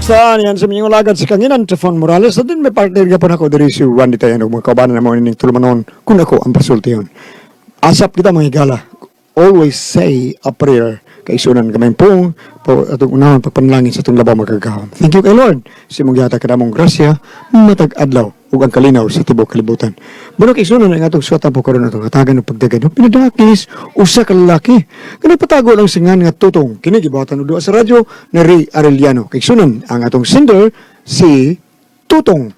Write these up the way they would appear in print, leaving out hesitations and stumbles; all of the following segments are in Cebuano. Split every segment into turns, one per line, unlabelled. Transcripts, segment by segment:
Kamusta niyan sa minyong lagad sa kanginan, Trefon Morales. At din may partner ka pa nako diri si Randy Tayanog, mga kaubanan na mo nining tulumanon kung ako ang pasultiyon. Asap kita mga higala. Always say a prayer kay isunan gamay pong po atong unahon pagpanalangin sa atong labaw magagahom. Thank you kay Lord. Sa imong gihatag kanamong grasya matag adlaw ug ang kalinaw sa tibuok kalibutan. Bueno kay isunan ang atong suwatan po karon atong hatagan og pagdagan og pinadakis usa ka lalaki. Kanang patago lang singan nga tutong kini gibuhatan og duha sa radyo ni Ray Arellano. Kay isunan ang atong sender si Tutong.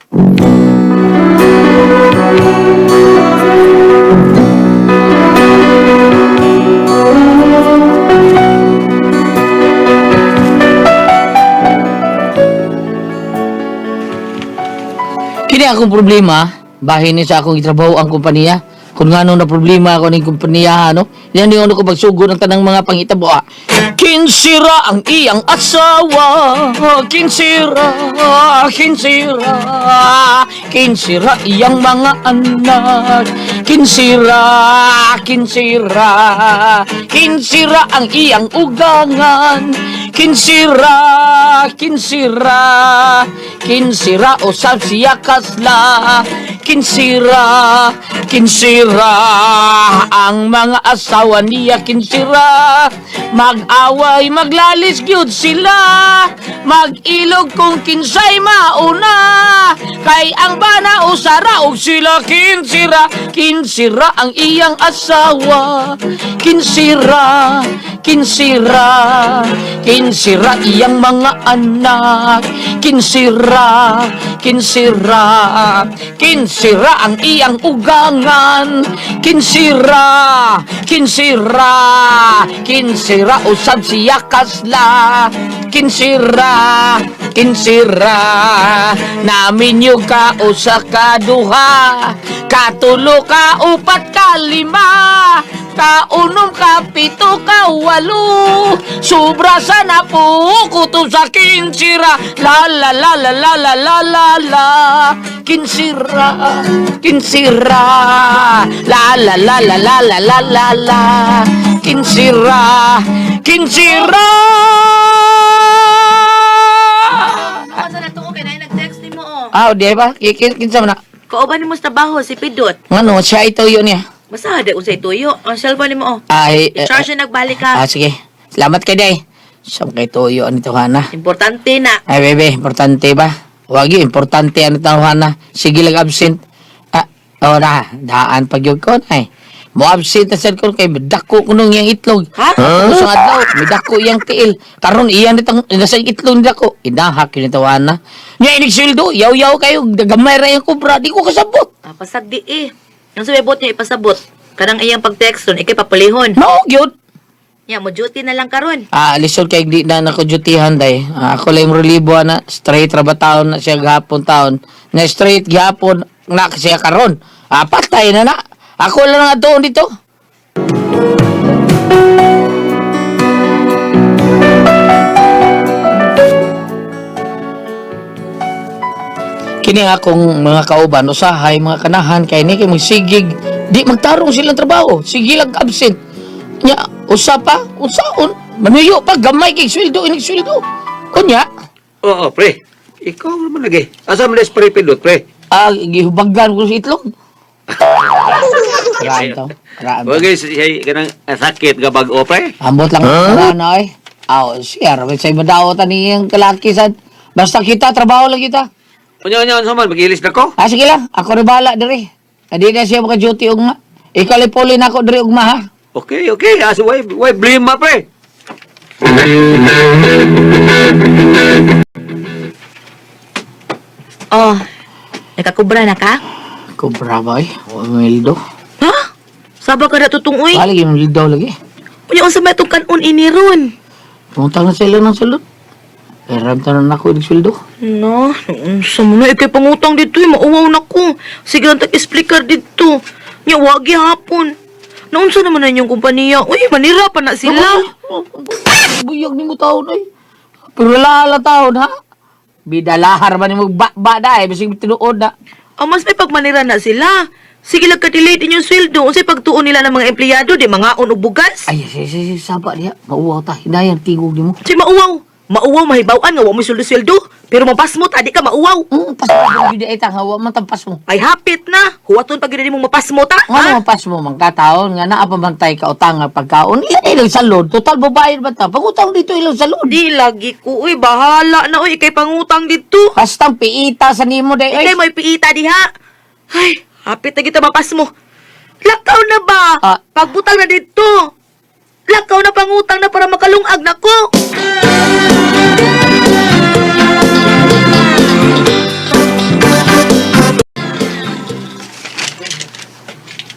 Kini akong problema, bahin ni sa akong gitrabaho ang kompanya. Kung ngano na problema ako ning kompanya, ano? Yan di ko pagsugod ang tanang mga pangitabo. Ah. Kinsira ang iyang asawa, kinsira, kinsira, kinsira iyang mga anak, kinsira, kinsira, kinsira ang iyang ugangan, kinsira, kinsira, kinsira usab siya kasla, kinsira, kinsira, ang mga asawa niya kinsira, mag-away, maglalis gyud sila, mag-ilog kung kinsay mauna, kay ang bana usara og sila kinsira, kinsira ang iyang asawa, kinsira, kinsira, kinsira iyang mga anak, kinsira, kinsira, kinsira ang iyang ugangan, kinsira, kinsira, kinsira usab siya kasla, kinsira, kinsira, naminyo ka usa ka duha, katulo ka upat ka lima, kaunom ka pito ka walo, sobra sa napo kutob sa kinsira, la la la la la la la la la, kinsira, kinsira, la la la la la la la la la, kinsira, kinsira.
Ano sa natuo kay nay nag-text nimo oh.
Ah, di ba? Kinsa man na?
Kauban nimo sa trabaho si Pidot.
Ngano, siya ito yun niya.
Basta di unsay tuyo. Ang cellphone nimo oh.
Ay, eh,
I-charge na nagbalik ka.
ah, sige. Salamat kay Day. Saan kay tuyo nito, Hana?
Importante na.
Ay, bebe, importante ba? Wag yun, importante ano ito, Hana. Sige lang absent. Ah, oh na, daan pag yun ko na eh. Mo absent na sad ko kay dako ko nung iyang itlog.
Ha?
Huh? Sa adlaw, may dako iyang tiil. Karon iyan nitang nasa itlog ni dako. Inahak yun ito, Hana. Nya inig sweldo, yaw-yaw kayo, gamay ra yung kubra, di ko kasabot.
Ah, pasagdi eh. Ang sumibot niya ipasabot. Kanang iyang pag-text ron, ikay papalihon.
No, gyud.
Nya mo duty na lang karon.
Ah, lisod kay di na nakojutihan day. Ah, ako lang yung relibo na straight ra ba taon na siya gahapon taon. Na straight gahapon na siya karon. Ah, patay na na. Ako lang nga doon dito. Kini nga akong mga kauban usahay mga kanahan kay ni kay magsigig di magtarong silang trabaho, sige lang absent. Nya usa pa unsaon manuyo pa gamay kay sweldo inig sweldo kunya.
Oo, pre. Ikaw naman lagi. Asa man pre pindot, pre?
Ah, gihubagan ko sa itlog. Karaan to, karaan to.
Wag siya kanang sakit ga bag-o, pre.
Ambot lang huh? Na ay. Aw, siya ra sa imadaotan niyang kalaki sad. Basta kita trabaho lang kita.
Unya unya unsa man magilis na ko?
Ah, sige lang, ako rin bahala diri. Adi na siya maka duty ugma. Ikaw lang puli na ako diri ugma ha.
Okay, okay. Asa way blame ma, pre.
Oh. Nakakubra na ka?
Kubra ba eh? O mildo.
Ha? Saba ka na tutong uy.
Balik yung mildo lagi.
Unya unsa may itong kanon ini ron?
Pungutang na sila ng sulod. Pero tanan ako ng sweldo.
No, unsa mo na ikay pangutang dito eh, mauwaw na ko. Sige lang tag-explicar dito. Nya wagi hapon. Naunsa naman na inyong kompanya? Uy, manira pa na sila.
Buyag ni mo taon ay. Pero lala taon ha. Bidalahar ba ni mo ba da eh. Bisig tinuod na.
Ah, mas may pagmanira na sila. Sige lang ka-delay inyong sweldo. Unsay pagtuon nila ng mga empleyado, di mga og bugas.
Ay, si, si, si, saba diya. Mauwaw ta. Hinayan, tigog ni mo.
Si mauwaw. Mauwaw mahibaw-an nga wa mo sweldo-sweldo. Pero mapasmo ta, di ka mauwaw.
Pasmo gyud ay tang hawa man tang pasmo.
Ay hapit na. Huwaton pa gyud nimo mapasmo ta.
Nga naman pasmo man kataon nga naa pa man tay kautang nga pagkaon. Ila ilang salod. Total babayad ba ta? Pagutang dito ilang salod.
Di lagi ko, uy, bahala na, uy, ikay pangutang dito.
Kastang piita sa nimo day
Ikay
oy.
may piita diha. Ay, hapit na kita mapasmo. Lakaw na ba?
Ah.
Pagbutang na dito. Lakaw na pangutang na para makalungag na ko.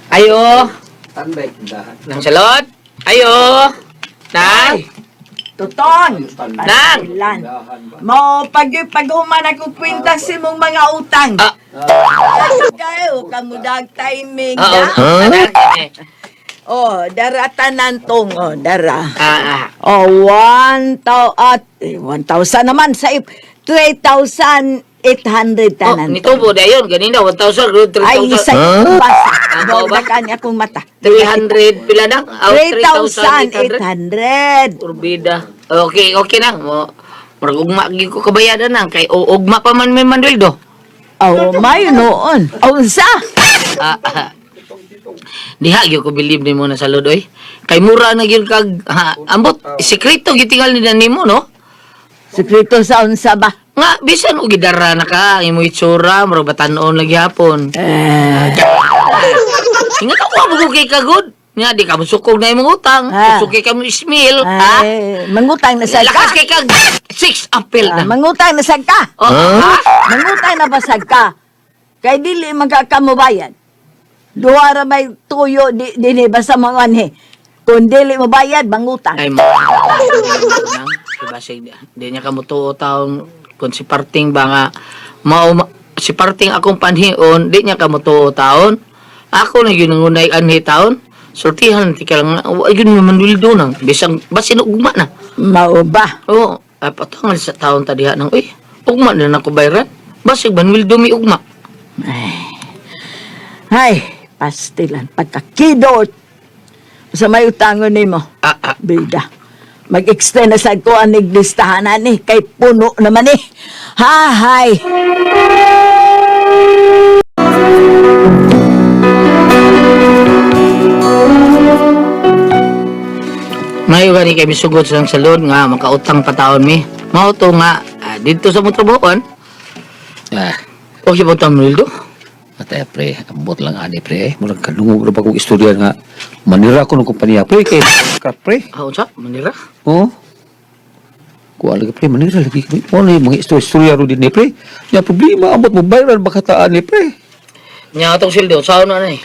Ayo,
Tanday, tindahan.
nang salod. Ayo. Nang.
Tuton.
Nang.
Pasilan. Mao pag pag-human ako kwenta sa imong mga utang.
Ah.
Kayo kamudag timing
Oo.
na.
Nang. Eh.
Oh, dara tanan tong oh, dara.
Ah, ah.
Oh, 1,000 at 1,000 naman sa 3,800
Oh,
tanan.
nitubo dayon ganina 1,000 3,000.
Ay, isa yung basa.
Ah, mao ba?
Borda kanya akong mata.
300 pila na? Oh, 3,800.
3,800.
Urbida. Okay, okay na. Mo murag ugma gyud ko kabayadan nang kay o ugma pa man may Manuel do.
Oh, may noon. Oh, unsa?
Ah, ah. Diha gyud ko believe nimo na salud oy. Kay mura na gyud kag ha, ambot sekreto gitingal ni nimo no.
Sekreto sa unsa ba?
Nga bisan og gidara na ka ang imong itsura murag batan-on lagi hapon.
Eh,
Ingat ako mo kay kagod. Nga di ka mosukog na imong utang.
Ah.
Usuki ka mo ismil, ha?
Ay, mangutang na sad ka.
Lakas kay kag six apple
Ah,
na.
mangutang na sad ka.
Oh, ha?
Mangutang na basag ka. Kay dili man ka kamubayad. Duha ra may tuyo di dinhi basta mga anhi. Kung dili mo bayad, mangutang.
Ay mo. Diba sig di niya ka mutuo taon kung si parting ba nga mao si parting akong panhion di niya ka mutuo taon. Ako na yun ang unay anhi taon. Sultihan ti ka lang wa yun naman wildo nang bisang basin ugma na.
Mao ba?
Oo, ay patangal sa taon ta diha nang uy. Ugma na nako bayran. Basig Manuel mi ugma.
Ay, pastilan pagkakidot. Sa may utangon nimo,
Ah, ah.
bida. Mag-extend na sad ko ang listahanan ni kay puno naman eh. Hahay.
Mayo gani kay misugot sa salon nga makautang pa taon mi. Mao to nga ah, didto sa motrabahoan.
Ah,
Okay ba ta Manuel do?
atay pre, ambot lang ani pre. Murag kadungog ra ba kong istorya nga manira ko ng kompanya pre kay ka pre.
Ah, unsa? Manira?
Oh. Kuha lagi pre, manira lagi. Mo na yung mga istorya ro din ni pre. Nya problema ambot mo viral ba kataan ni pre.
Nya atong sildo, sao na na eh.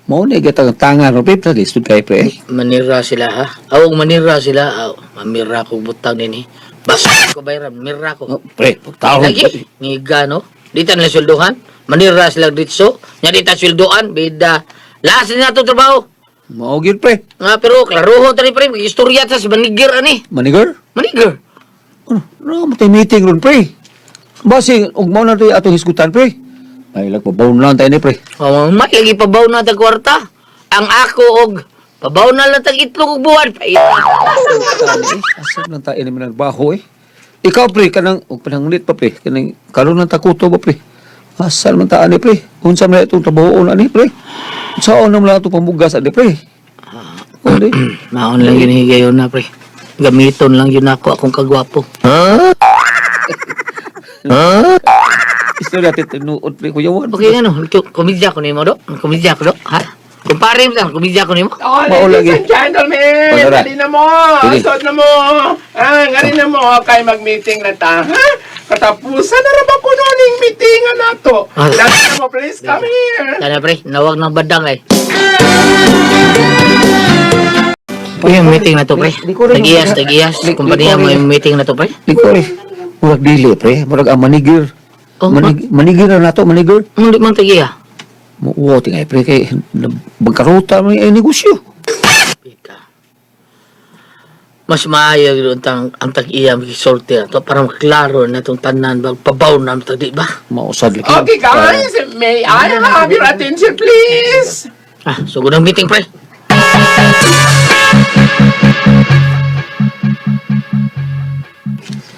Mao na gatang tangan ro pre, lisod kay pre.
Manira sila ha. Awog manira sila. Aw, mamira ko butang nini. Basta ko bayran, manira ko.
Oh, pre, pagtaon.
Lagi, ngiga no. Di ta nila sweldohan. Manira sila ditso. Nya di ta sweldoan, bida. Laas na nato trabaho.
Mao gyud pre.
Nga pero klarohon ta ni pre, istorya ta sa manigir ani.
Manigar?
Manigir.
Ano, no, matay meeting ron pre. Basi ug mao na to atong hisgutan pre. Ay lag pabawn lang tayo ni pre.
Oh, may lagi pabaw na tag kwarta. Ang ako og pabaw na lang tag itlog og buwan. Paita.
Asa lang tayo ni managbaho eh. Ikaw pre kanang og pananglit pa pre kanang karon lang takuto ba pre. Asa man ta ani pre? Unsa man itong trabahoon ani pre? Unsaon naman lang itong pamugas ani pre? Hindi.
Maon lang yun higayon na pre. Gamiton lang yun ako akong kagwapo.
Istorya tinuod pre kuya Juan.
Okay ano, komedya ko nimo do. Komedya ko do, ha? Kumpare mo lang, komedya ko nimo.
Oh,
Mao
ladies
lagi.
and gentlemen,
Panora.
dali na mo.
Dili.
Sod na mo. Ah, ngari na mo kay mag-meeting na ta, ha? Katapusan na ra ba kuno ning meeting na to?
Ah.
Dali na mo, please come here.
Tara pre, nawag ng badang ay. Uy, yung meeting na to pre. Tag-iyas, tag-iyas. Kumpanya mo yung meeting na to pre.
Liko pre. Murag dili pre, murag ang manigir.
Oh,
Manigir na nato, manigir.
Hindi man tag-iya.
Muo tingay pre kay bangkaruta man ay negosyo.
Pika. Mas maayo yun ang, ang tag-iya makisulti na to para maklaro na itong tanan bag pabaw na ito, di ba?
Mausad lagi.
Okay, guys, may I have your attention, please?
Ah, so ang meeting pre.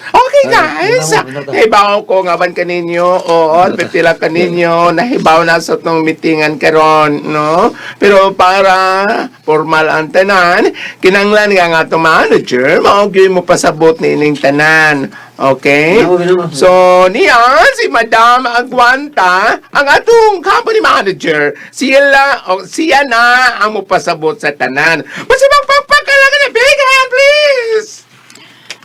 Okay, guys. guys. Nahibaw ko nga ban kaninyo. Oo, pipila kaninyo. Nahibaw na sa tong meetingan karon, no? Pero para formal ang tanan, kinanglan nga nga itong manager, mao gyud mo pasabot ni ining tanan. Okay? So, niya, si Madam Aguanta, ang atong company manager, sila, o, siya na ang mupasabot sa tanan. Basta magpagpagkalagan na, big hand, please!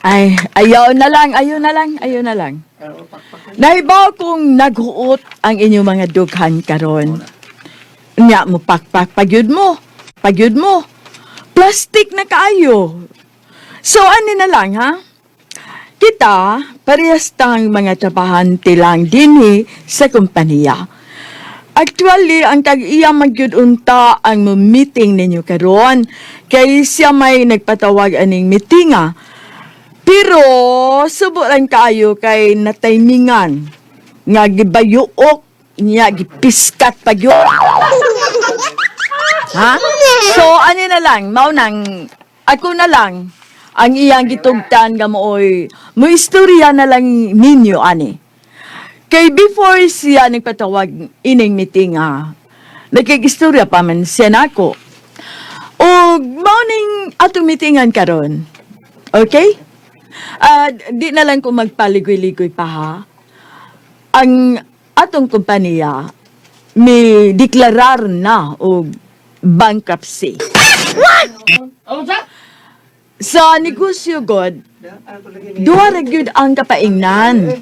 Ay, ayaw na lang, ayaw na lang, ayaw na lang. Nahibaw kung naghuot ang inyong mga dughan karon. Nya mo pakpak pagyud mo. Pagyud mo. Plastic na kaayo. So ano na lang ha? Kita, parehas tang mga trabahante lang dinhi sa kompanya. Actually, ang tag-iya magyud unta ang meeting ninyo karon kay siya may nagpatawag aning meetinga. Pero subo lang kayo kay nataymingan nga gibayuok niya gipiskat pa gyud. Ha? So ano na lang, mao nang ako na lang ang iyang gitugtan nga mooy mo istorya na lang ninyo ani. Kay before siya nagpatawag ining meeting ha, nagkigistorya pa man siya nako. Og mao ning atong meetingan karon. Okay? Ah, di na lang ko magpaligoy-ligoy pa ha. Ang atong kompanya may deklarar na og bankruptcy.
Unsa?
Sa negosyo god, duha ra gyud ang kapaingnan.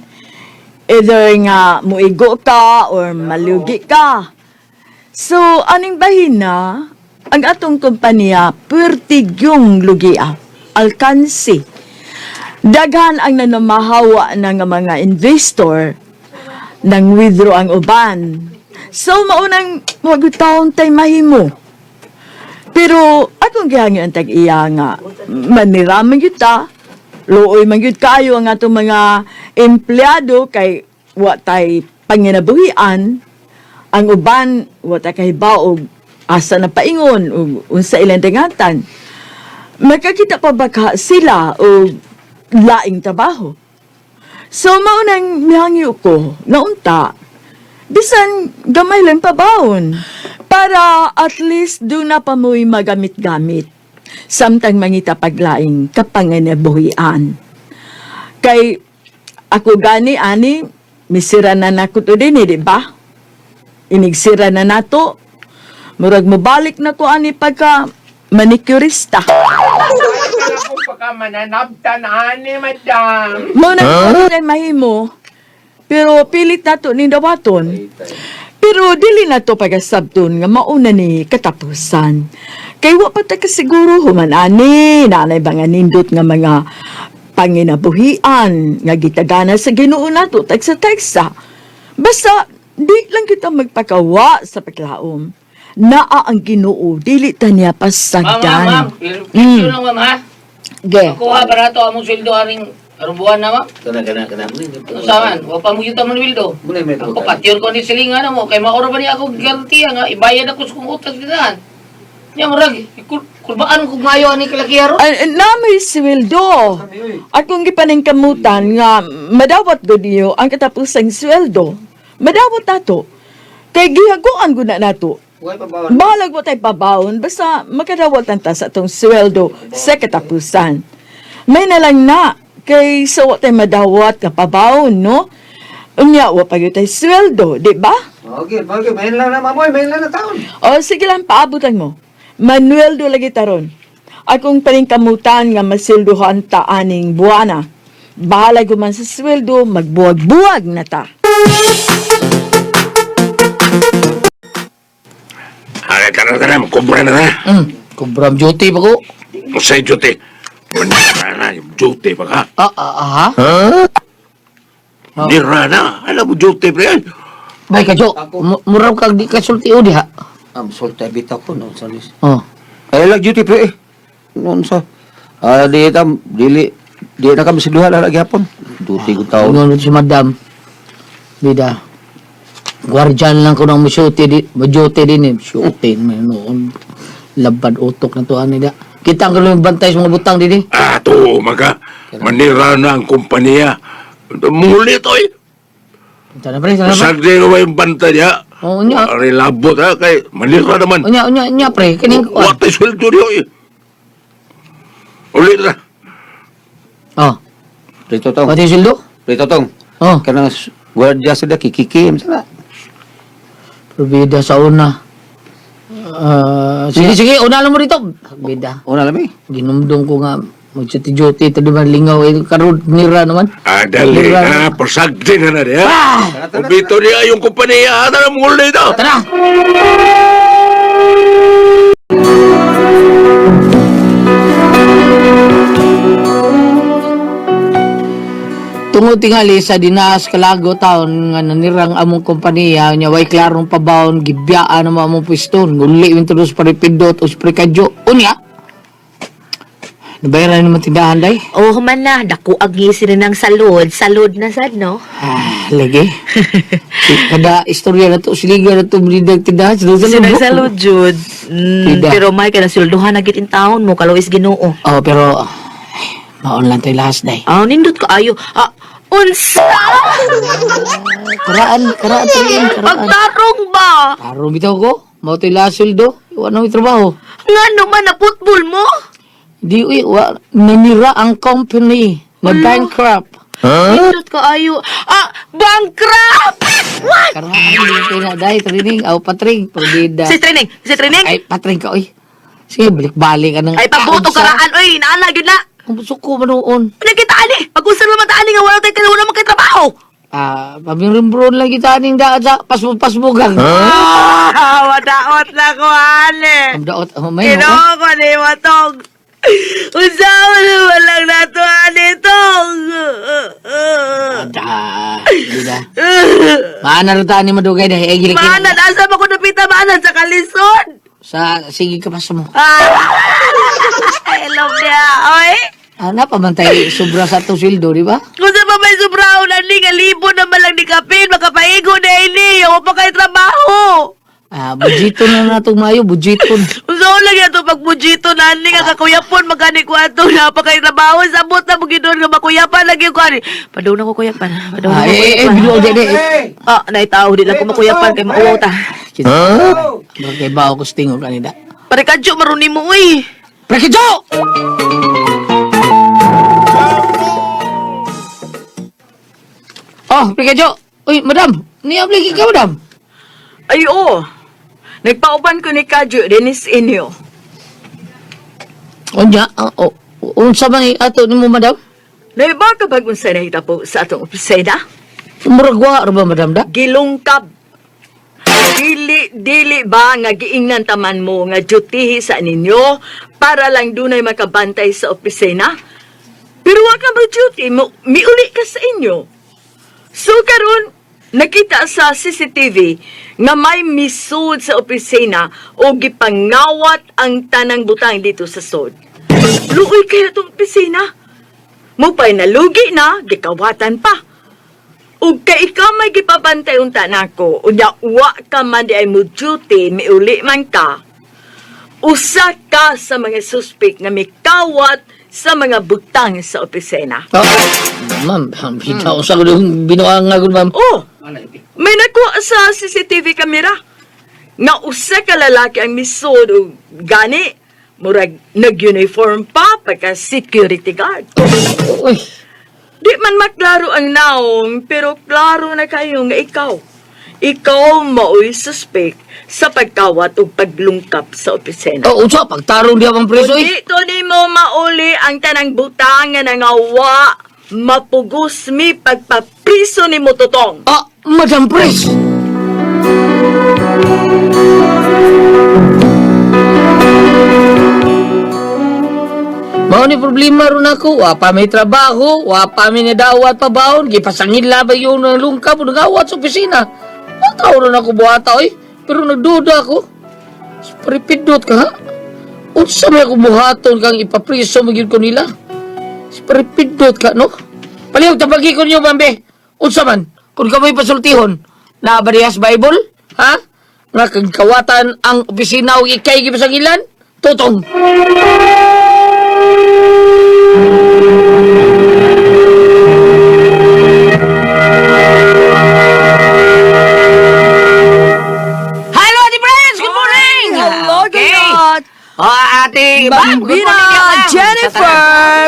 Either nga muigo ka or malugi ka. So, aning bahina, ang atong kompanya puwerte yung lugi ah, alkansi. Daghan ang nanamahawa ng mga investor nang withdraw ang uban. So, maunang wag taon tay mahimo. Pero atong gihangyo ang tag-iya nga manira man gyud ta. Luoy man gyud kaayo ang atong mga empleyado kay wa tay panginabuhian. Ang uban wa tay kahibaw og asa na paingon og unsa ilang dingatan. Makakita pa ba ka sila og laing trabaho? So maunang mihangyo ko nga unta bisan gamay lang pabaon para at least do na pa mo'y magamit-gamit samtang mangita paglaing kapanganabuhian. Kay ako gani ani misira na nako to din eh, di ba? Inigsira na nato. Murag mobalik na ko ani pagka manicurista.
Ako pa ka mananabtan, ani, madam.
Mo na huh? Mahimo. Pero pilit nato ni dawaton. Pero dili na to pagasabton nga mauna ni katapusan. Kay wa pa ta kasiguro human ani naanay ba nga nindot nga mga panginabuhian nga gitagana sa Ginoo nato tagsa-tagsa. Basta di lang kita magpakawa sa paglaom. Naa ang Ginoo dili ta niya
Ma'am, ma'am,
pasagdan.
ma'am. Mm. Lang, ma'am, ha?
Ge.
Kuha ba na to among sweldo aring karong buwan na, ma'am?
Kana kana kana.
Unsa man? Wa pa mo gyud man sweldo.
Muna may
Ako patyon ko ni silingan na mo kay maoro ba niya ako garantiya nga ibayad ako sa kong utang dinahan. Nya murag kulbaan ko maayo ani kalaki ron.
Ay, namoy sweldo. Akong gipaningkamutan nga madawat gud niyo ang katapusang sweldo. Madawat nato. Kay gihaguan gud na nato. Bahalag mo tayo pabaon, basta makadawat ang ta sa atong sweldo sa katapusan. May na lang na, kay sa wa tayo madawat nga pabaon, no? Unya, wa pa gyud tay sweldo, di ba?
Okay, okay, main lang na mamoy, main lang na taon.
O sige lang, paabutan mo. Manuel do lagi taron. Akong paningkamutan nga masilduhan ta aning buwana. Bahala guman sa sweldo, magbuwag-buwag na ta.
Ay, tara, tara, kubra na na.
Kubram duty pa ko.
Sa duty. Manira na yung duty pa ka.
Ah, ah, ah, ha?
Nira na. Alam mo, duty pa yan.
Bay ka jo. Murag kag di ka sulti o diha.
Am sulti bitaw ko noon sa lis.
Oh.
Ay lag duty pre. Eh. Noon sa ah di tam dili di na kami siduha na lagi hapon. Duty ko taon.
Ingon si madam. Bida. Guardian lang ko ng musyuti di, musyuti din eh. Syuti may noon. Labad utok na to ani da. Kita ang kalung bantay sa mga butang din eh.
Ah, to, maga. Manira na ang kumpanya. Muli to eh.
Tara pre, tara pre.
Sagdi ko ba yung banta niya?
Oo, nya.
Relabot ha, kay manira naman.
Unya, unya, unya pre, kining kuan.
What is sweldo niyo eh. Ulit na.
Oh,
Pre Totong.
pati sweldo?
Pre Totong.
Oh,
Kanang gwardiya sila kikikim sila.
Probida sa una. Ah, sige, sige, una lang mo rito. Bida.
Una lami.
Ginumdum ko nga magjuti-juti ito di ba lingaw eh karon nira naman.
Ah, dali na. Pasagdi na na niya.
Ah!
Ubito niya yung kumpanya. Tara, muli na.
Tara. Tungod tingali sa dinaas Kalago town nga nanirang among kompanya nya way klarong pabawon gibiyaan ang among pwiston guli introduce paripindot o sprikadyo unya nabayaran naman tindahan day.
Oh, man na, dako ang ngisi na ng salud. Salud na sad, no?
Ah, lagi. Kada istorya na to, siliga na to, balidag tindahan.
Sinagsalud, Jude.
Tida.
Pero may ka na sulduhan na git in taon mo, kalawis Ginoo.
Oh, pero ay, maon lang tayo last day.
Ah, nindot ka ayo. Ah, unsa?
Karaan, karaan, karaan, karaan.
Pagtarong ba?
Tarong bitaw ko. Mao tayo last sweldo. Wala na may trabaho.
Nga naman na football mo?
Di, uy, wa, nanira ang company. Na bankrupt.
Nindot ka ayo. Ah, bankrupt! What?
Karaan, di tayo na day, training. Aw, patring, pagdida.
Si training, si training.
Ay, patring ka, uy. Sige, balik-balik ka ng...
Ay, pagbuto karaan, oy, naala gyud na.
Kung suko ba noon?
Nakita ani, pag-usar naman ta ani nga wala tay wala man kay trabaho.
Ah, pabirimbron lang kita aning daan sa pasbog-pasbogan.
Ah, wadaot na ko ani.
Ang daot, oh, may
Ginoo ko ni matong. Unsa man walang nato ani tong.
Ada, di na. Maana rin tayo ni Madugay dahil ay gilikin.
Maanan asa ba ko napita maanan sa kalisod?
Sa, sige ka pa sa mo.
Ah. I love niya, oy.
Ah, napamantay sobra sa itong sweldo, di ba?
Kung sa pa may sobraon ani nga libo naman lang ni Kapin, makapaigo na ini, ako pa kay trabaho.
Ah, budgeton na natong mayo, budgeton.
Unsa lang yato pagbudjito na ani nga kakuyapon magani ko ato na pa kay trabaho sabot na bugidon nga makuyapan lagi ko ani. Padaw na ko kuyapan. Padaw na
Ah,
ko
eh, eh,
kuyapan.
binuog di, eh.
Ah, naitaw di lang ko makuyapan kay mauwaw ta.
Huh? Kay bao ko stingog kanida.
Pare kadyo maruni mo uy.
Prekijo! Oh, Prekijo! Uy, madam! Niabli ka, madam!
Ay, oo. Nagpauban ko ni Kadyo, Dennis inyo.
Unya, oh, unsa man ato nimo, madam?
Naiba ka bag unsa nahitabo sa atong opisina?
Murag wa ra ba, madam da?
Gilungkab. Dili, dili ba nga giingnan taman mo nga dutihi sa ninyo para lang dunay makabantay sa opisina? Pero wa ka ba duty mo, miuli ka sa inyo. So karon nakita sa CCTV nga may misud sa opisina o gipangawat ang tanang butang dito sa sod. Luoy kaya itong opisina. Mupay nalugi na, gikawatan pa. Ug kay ikaw may gipabantay unta nako, unya wa ka man di ay mo duty, miuli man ka. Usa ka sa mga suspect nga mikawat sa mga butang sa opisina.
Oh, ma'am, bitaw sa ko yung binuang nga gud, ma'am.
Oh, may nakuha sa CCTV camera nga usa ka lalaki ang misod og gani murag nag-uniform pa pagka security guard.
Uy,
Di man maklaro ang naong, pero klaro na kayo nga ikaw. Ikaw mao'y suspect sa pagkawat o paglungkap sa opisina.
oh, unsa pagtarong diha ang preso eh.
Dito ni mo mauli ang tanang butang nga nangawa, mapugos mi pagpapriso ni mo totong.
Ah, Madam Pres. Mao ni problema ron ako, wa pa may trabaho, wa pa may nadawat pa baon, gipasangil labay yung lungkap, nagawat sa opisina. Mataw ron ako buhata oy, pero nagduda ako. Paripindot ka ha? Unsa may ako buhaton kang ipapriso magyud ko nila? Paripindot ka no? Palihog tabagi ko niyo bambe. Unsa man? Kung kamoy pasultihon, naa ba dihas Bible? Ha? Nga kag kawatan ang opisina og ikay gipasangilan? Tutong. Ma'am, good
Ma'am
morning,
Bina,
ma'am.
Jennifer,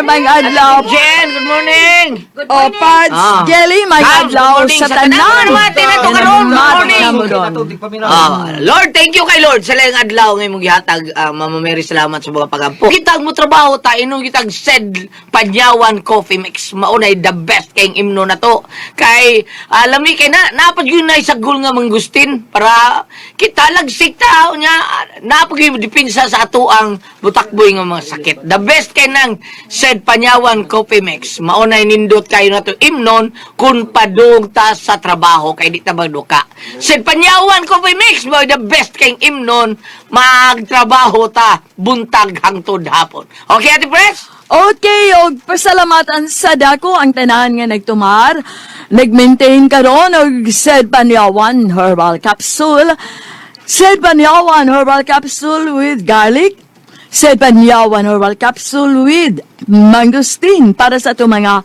may adlaw.
Jen, good morning.
O, Pads, Gelly, may
Ma'am, good
adlaw
morning
sa
sa tanan.
tanan.
Mga nato karon, good morning.
Good.
Ah, Lord, thank you kay Lord sa laing adlaw nga imong gihatag. Mama Mary, salamat sa mga pagampo. Kitag mo trabaho ta inom kitag Sed Panyawan Coffee Mix. Maunay the best kay imno na to. Kay lami kay na napad gyud na isagol nga mangustin para kita lagsik ta nya napag gyud depensa sa ato ang butakboy nga mga sakit. The best kay nang Sed Panyawan Coffee Mix. Maunay nindot kayo na to imnon kung padung ta sa trabaho kay di ta magduka. Sed Panyawan Coffee Mix mo the best kay imnon magtrabaho ta buntag hangtod hapon. Okay, Ate Pres?
Okay, og pasalamatan sa dako ang tanan nga nagtumar, nag-maintain karon og Sed Panyawan Herbal Capsule. Sed Panyawan Herbal Capsule with garlic, Sed Panyawan Herbal Capsule with mangosteen para sa atong mga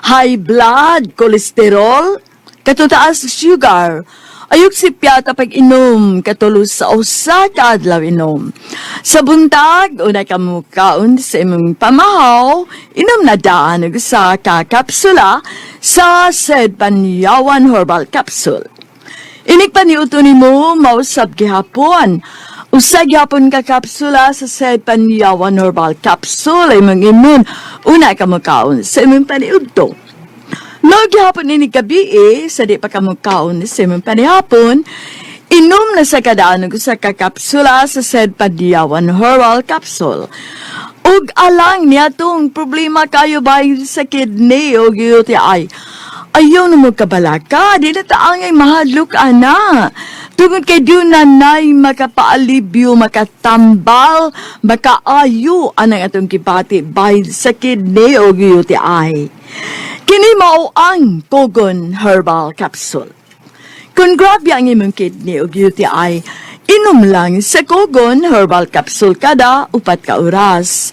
high blood, cholesterol, katong sugar. Ayok si Piata pag inom, katulo sa usa ka adlaw inom. Sa buntag, una ka mukaon sa imong pamahaw, inom na daan og usa ka kapsula sa Sed Panyawan Herbal Capsule. Inig paniuto nimo mausab gihapon. Usa gihapon ka kapsula sa Sed Panyawan Herbal Capsule imong imun. Una ka mukaon sa imong paniudto. No, gihapon ini gabi eh, sa di pa kamukaon sa imong panihapon, inom na sa kadaan og usa ka kapsula sa Sed Panyawan Herbal Capsule. Ug alang niya tong problema kayo ba sa kidney o UTI. Ayaw na mo kabalaka, di na taangay mahadlok ana. Tungod kay di na nay makapaalibyo, makatambal, makaayo anang atong kibati bahin sa kidney o UTI. Kini mao ang Kogon Herbal Capsule. Kung grabe ang imong kidney o UTI, inom lang sa Kogon Herbal Capsule kada 4 ka oras.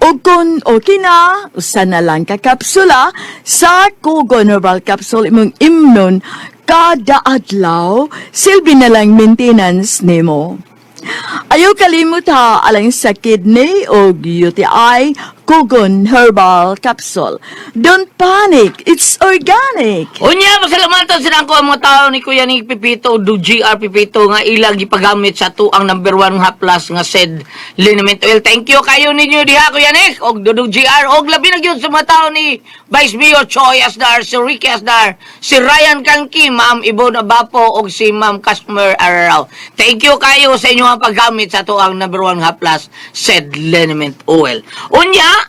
O kung okay na, usa na lang ka kapsula sa Kogon Herbal Capsule imong imnon kada adlaw, silbi na lang maintenance nimo. Ayaw kalimot ha, alang sa kidney o UTI, Kogon Herbal Capsule. Don't panic, it's organic.
Unya, pasalamatan sila ko ang mga tao ni Kuya ni Pipito, do GR Pipito nga ilang gipagamit sa tuang number one haplas nga said liniment oil. Thank you kayo ninyo diha, Kuya Nick, og do GR, og labi na gyud sa mga tao ni Vice Mayor Choi Asdar, si Ricky Asdar, si Ryan Kangki, Ma'am Ibon Abapo, og si Ma'am Customer Araraw. Thank you kayo sa inyong paggamit sa tuang number one haplas said liniment oil. Unya,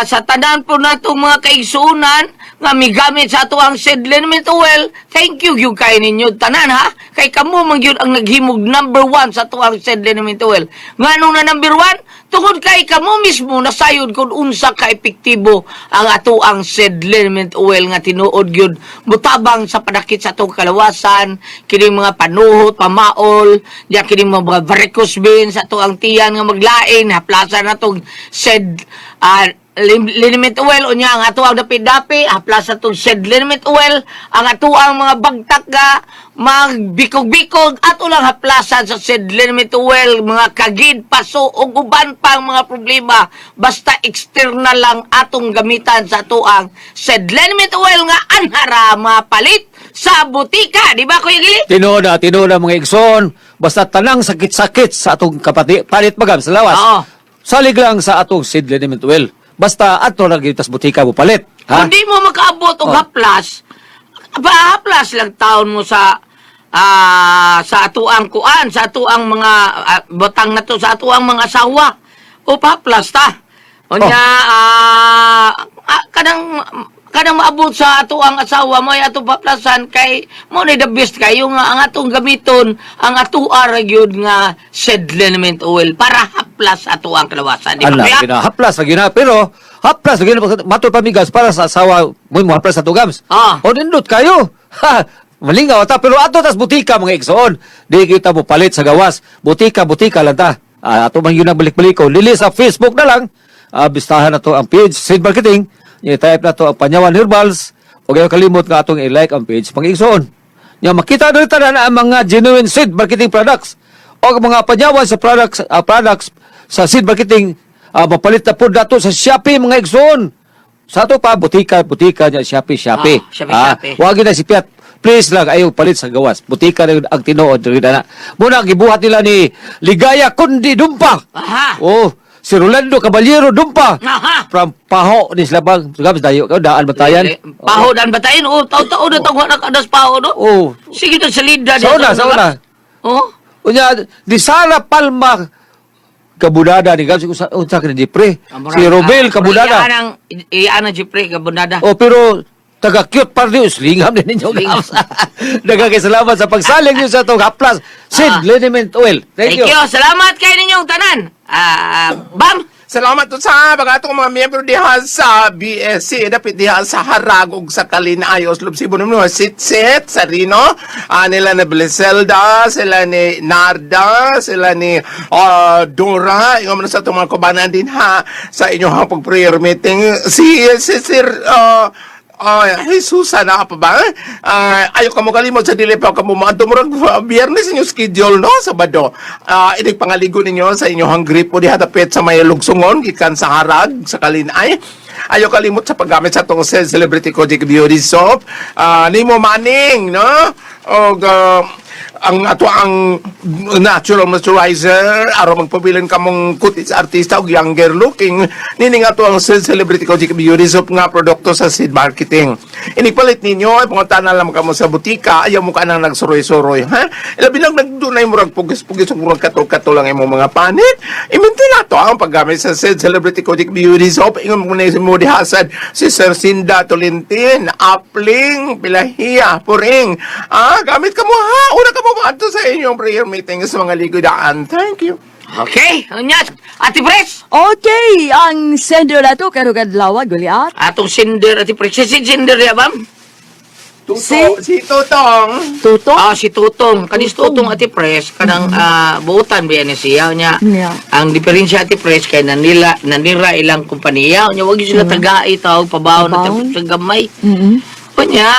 sa tanan po natong mga kaigsuunan nga migamit sa ato ang said liniment oil, thank you gyud kay ninyo tanan ha. Kay kamo man gyud ang naghimog number one sa ato ang said liniment oil. Nganong na number one? Tungod kay kamo mismo nasayod kung unsa ka epektibo ang ato ang said liniment oil nga tinuod gyud mutabang sa padakit sa atong kalawasan, kining mga panuhot, pamaol, diya kining mga varicose veins ato ang tiyan nga maglain, haplasan natong said liniment oil. Unya ang ato ang dapi-dapi, haplas atong said liniment oil. Ang ato ang mga bagtak nga magbikog-bikog, ato lang haplasan sa said liniment oil. Mga kagid, paso ug uban pang mga problema, basta external lang atong gamitan sa ato ang said liniment oil nga anhara mapalit sa butika, di ba, Kuya Gili?
Tinuod na, tinuod na mga igsoon. Basta tanang sakit-sakit sa atong kapati, palit magam sa lawas.
Oo.
Salig lang sa atong seed liniment oil. Basta ato lang gyud tas butika mo palit. Ha?
Kung di mo makaabot og haplas, ba haplas lang taon mo sa atuang kuan, sa atuang mga botang na to sa atuang mga asawa. O haplas ta. Unya kanang kanang maabot sa atuang asawa mo ay atong paplasan kay mo ni the best kayo nga ang atong gamiton ang atua ra gyud nga said liniment oil para haplas ato ang kalawasan, di ba,
Ala,
kuya?
gina, haplas lagi na. Pero, haplas lagi na. Matod pamigas para sa asawa mo mo haplas sa tugams. O nindot kayo. Ha, malingaw ta. Pero ato tas butika mga igsoon. Di kita mo palit sa gawas. Butika, butika lang ta. Ato man yun ang balik-balik ko. Lili sa Facebook na lang. Bistahan na to ang page, Seed Marketing. I-type na to ang Panyawan Herbals. O kayo kalimot nga atong i-like ang page mga igsoon. Nya makita diri tanan ang mga genuine seed marketing products o mga panyawan sa products. Sa seed marketing, mapalit na po dato sa Shopee mga igsoon. Sa ato pa butika, butika niya Shopee, Shopee.
Ah, Shopee, Shopee.
Wag na si Piat. Please lang ayaw palit sa gawas. Butika na yun ang tinuod diri na. Muna gibuhat nila ni Ligaya Kundi Dumpa.
Aha.
Oh, si Rolando Caballero Dumpa.
Aha.
From Paho ni sila bang Gabs dayo ka daan batayan.
Paho dan batayan. Oh, tao-tao na tawag na kadas paho no.
Oh.
Sige to salida.
Sa una, sa una.
Oh.
Unya di Sara Palma Kabunada ni Gabs unsa unsa kini di pre. Si Robel Kabunada.
Iyaan ang Jeffrey Kabunada.
Oh, pero taga cute par ni uslingam din ninyo Gabs. Daghang kay salamat sa pagsalig niyo sa atong haplas. Sid Liniment Oil. Thank you.
Salamat kay ninyong tanan. Bam.
Salamat to sa mga atong mga miyembro diha sa BSC dapit diha sa Harag ug sa Kalinay Oslob Cebu no Sit sa Rino, nila ni Bliselda, sila ni Narda, sila ni Dora, ingon man sa atong mga kabanan din ha sa inyong pag-prayer meeting si si Sir Jesus, sana pa ba? Ayaw ka mo kalimot sa dili pa ka mo maadto murag Biyernes inyo schedule no Sabado. Inig pangaligo ninyo sa inyong gripo diha dapit sa may lugsungon gikan sa Harag sa Kalinay. Ayaw kalimot sa paggamit sa atong Celebrity Kojic Beauty Soap. Nimo maning no? Og ang ato ang natural moisturizer aron magpabilin kamong kutis artista og younger looking nining ato ang Celebrity Kojic Beauty Soap nga produkto sa seed marketing. Inipalit ninyo ay pangunta na lang kamo sa butika ayaw mo ka nang nagsuroy-suroy ha. Labi lang nagdunay murag pugis-pugis ug murag katol-katol lang imong mga panit. I-maintain nato ang paggamit sa Sid Celebrity Kojic Beauty Soap. Ingon mo na mo dihasad si Sir Sinda Tolentin, Apling, Pilahia, Puring. Gamit ka mo ha. Una ka mo maadto sa inyong prayer meeting sa mga ligodaan. Thank you.
Okay. Unya, Ate Pres.
Okay, ang sender na to karong adlaw Goliath.
Atong sender, Ate Pres. Si sender ya, Bam?
Tuto,
Si?
si Tutong.
Tuto.
Ah, si Tutong. Kanis Tutong, Ate Pres, kanang buutan ba yan siya niya. Ang diferensya, Ate Pres, kay nanila, nanira ilang kompanya. Unya, wag yun sila tagai, tawag, pabaw na
Pabaw.
sa gamay. Unya,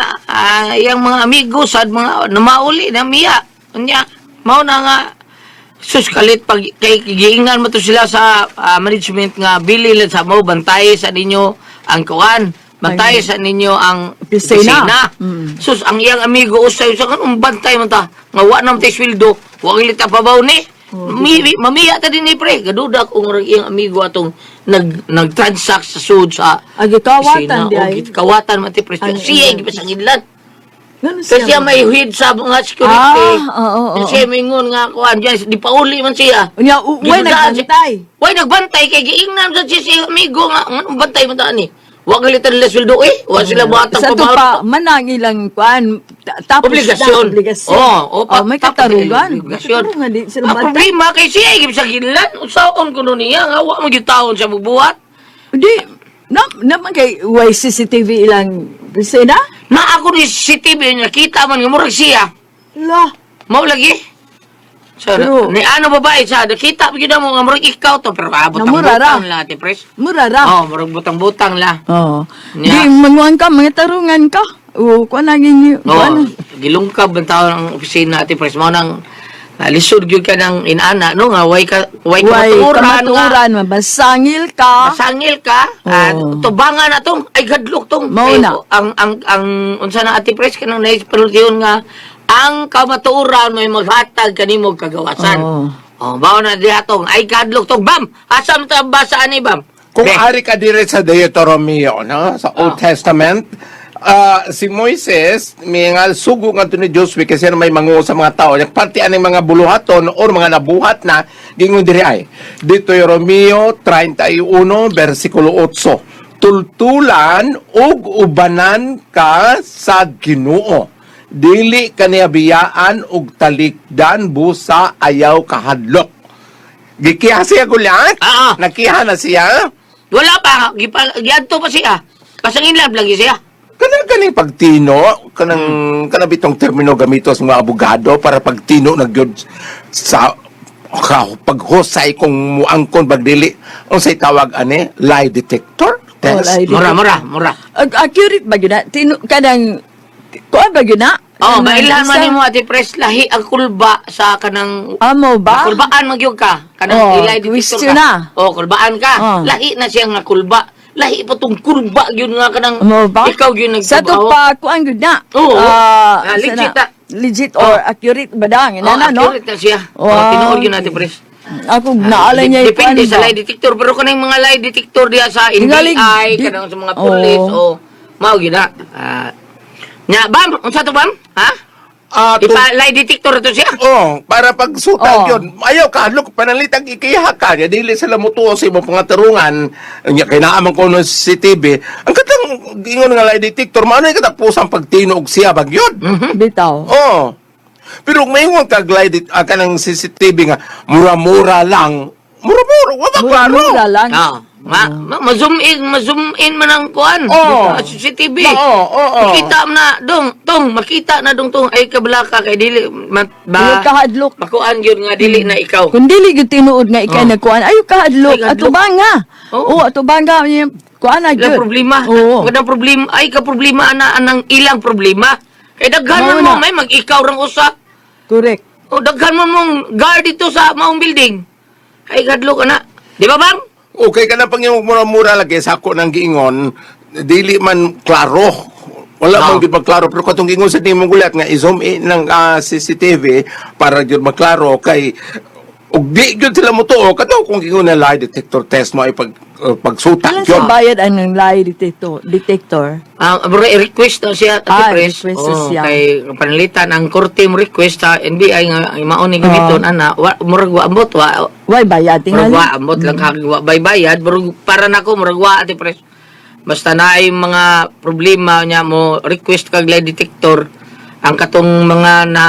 iyang mga amigo, sad mga namauli na miya. Unya, mao na nga, sus kalit pag kay giingan mo to sila sa management nga bili lang sa mo bantay sa ninyo ang kuan, bantay sa ninyo ang
Opisina.
Sus ang iyang amigo usay sa kanong bantay man ta nga wa na man tay sweldo, wa gilit ta pabaw ni.
Oh,
Mamiya ta din ni pre, gaduda kung murag iyang amigo atong nag-transact sa sud sa
Agi kawatan
opisina.
di ay.
O, kawatan man ti pre.
Ang-
Siya gipasanginlan.
Ngano
Kasi siya may head sa mga security.
Ah, oo, oo,
Siya mingon nga kuan diyan, di pauli man siya.
Unya, way
Ginudaan
nagbantay.
Way nagbantay kay giingnan sa siya siya amigo nga nganong bantay man taan ni. Wa galitan nila sweldo eh. Wa sila buhatag
Sa to
pabaw.
pa, manang ilang kuan, tapos
Obligasyon.
na, obligasyon.
Oo, oh,
Oh, may katarungan.
Obligasyon.
May katarungan, di sila
Ang
bantay.
problema kay siya gipasanginlan usaon kuno niya nga wa man gyud taon siya magbuhat.
Di, na, naman kay way CCTV ilang opisina?
Na ako ni CCTV nakita man nga murag siya.
La,
Mao lagi. So,
Pero-
ni ano babae sa nakita gyud mo nga murag ikaw to pero
Namura ra.
butang-butang la Ate Pres.
mura ra.
Oh, murag butang-butang la.
Oo.
Yeah.
Di, manguan ka, mga tarungan ka. O, kuan na ginyo.
Oo,
Kuan na.
gilungkab ang tao ng opisina Ate Pres mo nang nalisod gyud ka ng inana no nga way
Way
kamatuoran nga
kamatuoran, mabasangil ka.
masangil ka at
Oo.
tubangan na tong ay gadlok tong.
Mao
Kay,
na.
ang unsa na Ate Pres kanang naispanultiyon nga ang kamatuoran may maghatag kanimo og kagawasan.
Oo.
Oh, mao na diha tong ay gadlok tong bam. Asa man ta basa ani bam?
Kung
Be.
ari ka dire sa Deuteronomio, no? Sa Old Testament, si Moises, may nga sugo nga to ni Joshua kasi may manguo sa mga tao. Yung parte aning mga buluhaton or mga nabuhat na, gingon diri ay. Deuteronomio 31, versikulo 8. Tultulan ug ubanan ka sa Ginoo. Dili kaniya biyaan ug talikdan busa ayaw kahadlok. Gikiha siya gulat?
Ah, ah.
Nakiha na siya?
Wala pa, giadto pa siya. Pasanginlab lagi siya.
Kanang kaning pagtino, kanang kanang bitong termino gamito sa mga abogado para pagtino na gyud sa ka, paghusay kung muangkon pagdili unsay tawag ani lie detector test.
Oh, lie
Mura, mura, mura.
Accurate ba gyud na? Tino, kanang, kuan ba gyud na?
Oh, mailhan man
Isa-
nimo, Ate Pres, lahi ang kulba sa kanang
Amo ba?
Kulbaan magyud ka. Kanang
Oh,
ilay detector
question
ka.
na.
Oh, kulbaan ka.
Oh.
Lahi na siya nga kulba. Lahi pa tong kulba gyud nga kanang
Amo ba?
ikaw gyud
Sa to
nagtrabaho.
pa kuan gyud na.
Oo.
Ah,
Ah, legit
sana-
ah.
Legit or accurate ba dang?
Oh,
Inana no?
accurate na siya.
Wow.
Oh, tinuod gyud, Ate Pres.
Ako naala niya
Depende
ikuan
sa
ba?
lie detector, pero kanang mga lie detector diya sa
Tingali-
NBI,
di-
kanang sa mga pulis
Oo.
o mao gyud na. Ah. Nya, bam, unsa to, bam? Ha?
Ah,
Ipa lie detector to siya.
Oh, para pagsuta
Oh.
yun. Ayaw ka, look, panalitang ikiha ka niya. Dili sila mutuo sa imong pangatarungan. Nya, kay naaman ko no CCTV. Ang katang ingon nga lie detector, maano yung katapusan pagtinog siya bagyod.
Bitaw.
Oh. Pero kung maingon kag lie kanang CCTV nga mura-mura lang. Mura-mura, wa ba klaro?
Mura lang.
Ah, ma-zoom in man ang kuan.
Oo.
Sa CCTV.
Oo, oo.
Makita mo na dong, tong, makita na dong tong ay kabalaka kay dili ma, ba,
Ayaw kahadlok.
makuan gyud nga dili na ikaw.
Kung dili gyud tinuod nga ikay
Oh.
nagkuan, ayo kahadlok.
Ay, kahadlok.
Ato ba nga?
Oo.
Oo, ato ba nga? Kuan na
Ilang
gyud.
problema.
Oo.
Kanang problema ay ka problema ana anang ilang problema. Kay daghan man
Mao
mo
na.
may mag-ikaw rang usa.
Correct.
O daghan man mong guard dito sa maong building. Ay kadlok ana. Di ba, bang?
Okay ka na pang yung mura-mura lagi sa ako ng giingon, dili man klaro. Wala
Ah.
man gid maklaro pero katong giingon sa nimong gulat nga i-zoom in ng CCTV para gyud maklaro kay ug di gyud sila motuo kato kung giingon na lie detector test mo ay pagsuta
Ilan
gyud.
sa bayad ang lie detector? Detector.
Ah, bro, i-request na siya, Ate
Ah,
Pres.
request na
Oo,
siya.
kay panalitan ang korte mo request sa NBI nga ang maon ni gamiton ana, wa murag wa ambot wa.
Way bayad
Murag
tingali.
wa ambot lang kag wa bay bayad, murag para nako murag wa, Ate Pres. Basta na ay mga problema niya mo request kag lie detector ang katong mga na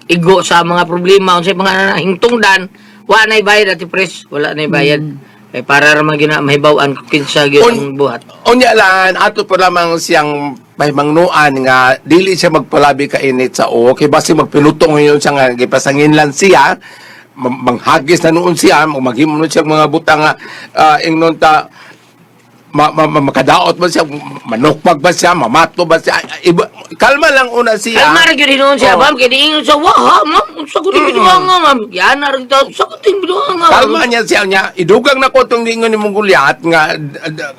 igo sa mga problema unsay mga hingtungdan wa nay bayad, Ate Pres, wala nay bayad. Kay para ra man gina mahibaw-an kung kinsa gyud ang buhat.
Unya lang, ato pa lamang siyang pahimangnuan nga dili siya magpalabi ka init sa o kay basi magpinutong ngayon siya nga gipasangin lang siya, manghagis na noon siya, maghimo noon siya mga butang nga ingnon ta makadaot ba siya, manukpag ba siya, mamato ba siya, ay, iba, kalma lang una siya.
Kalma ra gyud hinuon siya,
Oh.
ma'am. Kay diingon siya, wa ha, ma'am. Unsa ko ni binuha nga, ma'am. Yan na rin ta. Unsa ko ting binuha nga, ma'am.
Kalma niya siya niya. Idugang na ko itong lingon ni mong Goliath nga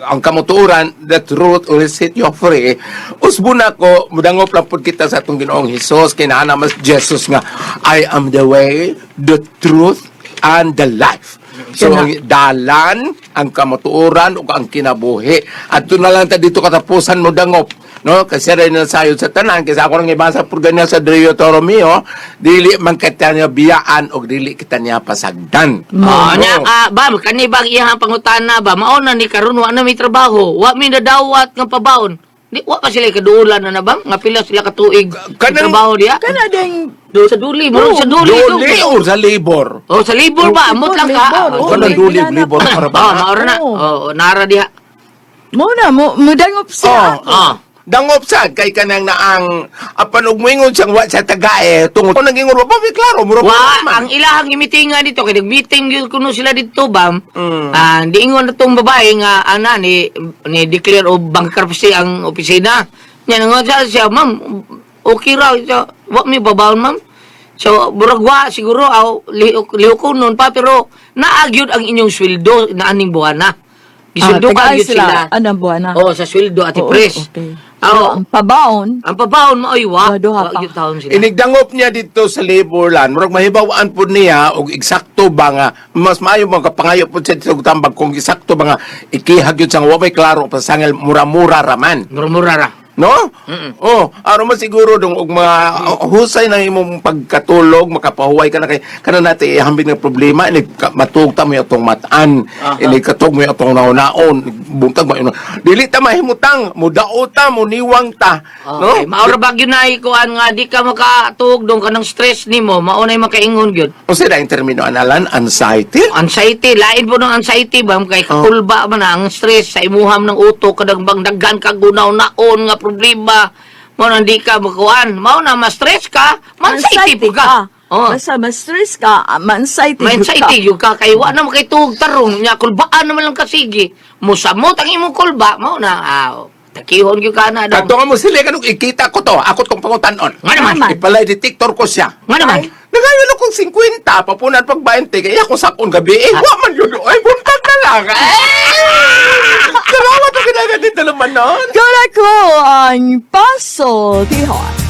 ang kamuturan, the truth will set you free. Usbo na ko, mudangop lang pud kita sa atong Ginoong Hesus, kinahanglan mas Jesus nga, I am the way, the truth, and the life. So, ang dalan, ang kamuturan, ug ang kinabuhi. At doon na lang ta dito katapusan mo dangop. No? Kasi rin na sayo sa tanan. Kasi ako nang ibasa por ganyan sa Deuteronomio, dili man kita niya biyaan o dili kita niya pasagdan.
Oh, nya ah, bam, kani bang iyang pangutana ba? Mao na ni karon wa na may trabaho, wa mi nadawat nga pabaon. Di wa pa sila kaduulan na na bam, nga pila sila katuig
Kanang-
trabaho diya.
Kana ding
Do sa duli, mo sa duli.
Duli or sa labor?
Oh, sa libor ba? Amot lang ka.
Libor,
Oh,
oh,
Kanang
duli.
duli, labor para ba?
Oh, maora na.
Oo.
Oh, nara diha.
mo na mo mudangop siya.
Oh.
Ah.
Dangop sa kay kanang naang apan og moingon siyang wa sa tagae tungod ko naging wa pa may klaro mura pa
Wa
naman.
ang ilahang imitingan dito kay nag-meeting gyud kuno sila dito bam.
Mm.
Ah, di ingon na tong babae nga ana ni ni declare og bankruptcy ang opisina. Nya nga siya, siya, ma'am, okay ra siya, wa mi babaon, ma'am. So murag wa siguro aw lihok nun pa pero naagyud ang inyong sweldo na aning buwana. Gisweldo ka
tagaan
gyud sila.
Anong buwan na?
Oh, sa sweldo ati
Oo,
pres.
Okay.
Aw,
Pero ang pabaon,
ang pabaon mo ay wa.
Wa, duha
Wa
pa.
gyud taon sila.
Inigdangop niya dito sa labor land. Murag mahibawaan po niya og eksakto ba nga mas maayo mga kapangayo po siya dito og tambag kung eksakto ba nga ikihag yun siyang wa may klaro pasangil mura-mura raman.
Mura-mura ra.
No? Oh, aron man siguro dong og mga husay ng imong pagkatulog, makapahuway ka na kay kana natin ihambing nga problema ini matug ta mo atong mat-an, ini katug mo atong naon-naon, buntag ba dili ta mahimutang, mudao ta, muniwang ta, no?
Okay, maura ba gyud na ikuan nga di ka makatuog dong kanang stress nimo, mao nay makaingon gyud.
Unsa na ang termino analan? Anxiety?
Anxiety, lain po ng anxiety ba kay kakulba man na ang stress sa imuham ng utok kadang bang daghan ka gunaw-naon nga problema. Mao na di ka makuan, mao na ma-stress ka, ma-anxiety po ka. Oh.
Basta ma-stress ka, ma-anxiety gyud ka.
Ma-anxiety gyud ka kay wa na makituog tarong nya kulbaan naman lang kasigi. Musamot ang imong kulba, mao na ah, Takihon gyud ka na daw.
Kadto nga mo sila kanong ikita ko to, ako tong pangutanon.
Nga naman.
Ipalay detector ko siya.
Nga naman.
Nagayon akong 50, papunan pag 20, kaya ako sakon gabi. Eh, wa man yun. Ay, buntag na lang. Eh! Salamat ang ginagawa dito naman nun.
Kura ko ang pasultihon.